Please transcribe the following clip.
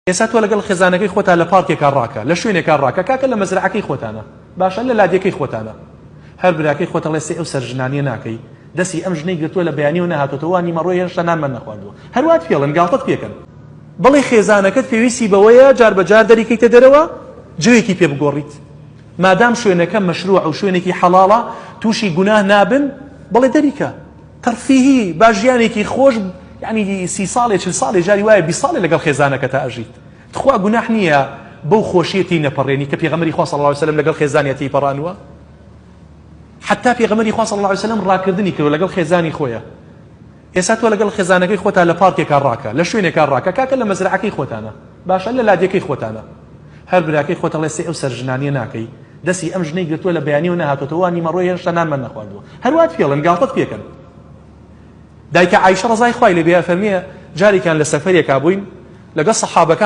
ئێستا تۆ لەگەڵ خێزانەکەی خۆتا لە پارکێکا ڕاکە، لە شوێنێکا ڕاکە، کاکە لە مەزرەعەکەی خۆتانە، باشە لە لادێکەی خۆتانە. هەر براکەی خۆت ئەڵێ سێ ئەو سەرژنانیە ناکەی، دەسی ئەم ژنەی گرتووە لە بەیانیەوە نەهاتۆتەوە وا نیمەڕۆیە هێشتا نانمان نەخواردووە. هەر وات پێڵێن، گاڵتەت پێکەن. بەڵێ خێزانەکەت پێویستی بەوەیە جار بە جار دەریکەیتە دەرەوە جەوێکی پێ بگۆڕیت. مادام شوێنەکە مەشروعە و شوێنێکی حەڵاڵە تووشی گوناه نابن، بەڵێ دەریکە. تەرفیهی با ژیانێکی خۆش یعنی سی ساڵێ چل ساڵێ جاری وایە 20 ساڵێ لەگەڵ خێزانەکەتا ئەژیت تخوا گوناح نییە بەو خۆشیە تێی نەپەڕێنی کە پێغەمبەری خوا صلی الله علیه وسلم لەگەڵ خێزانیا تێی پەڕانووە حتا پێغەمبەری خوا صلی الله علیه وسلم ڕاکردنی کردوە لەگەڵ خێزانی خۆیە ئێستا تۆ لەگەڵ خێزانەکەی خۆتا لە پارکێکا ڕاکە لە شوێنێکا ڕاکە کاکە لە مەزرەعەکەی خۆتانە باشە لە لادێکەی خۆتانە هەر براکەی خۆت ئەڵێ سێ ئەو سەرژنانیە ناکەی دەسی ئەم ژنەی گرتووە لە بەیانیەوە نەهاتۆتەوە وا نیمەڕۆیە هێشتا نانمان نەخواردووە هەر وات پێڵێن گاڵتەت پێکەن دایکە عایشە ڕەزای خوای لێ بێ ئەفەرمێ جارێکیان لە سەفەرێکا بووین لەگەڵ سەحابەکان.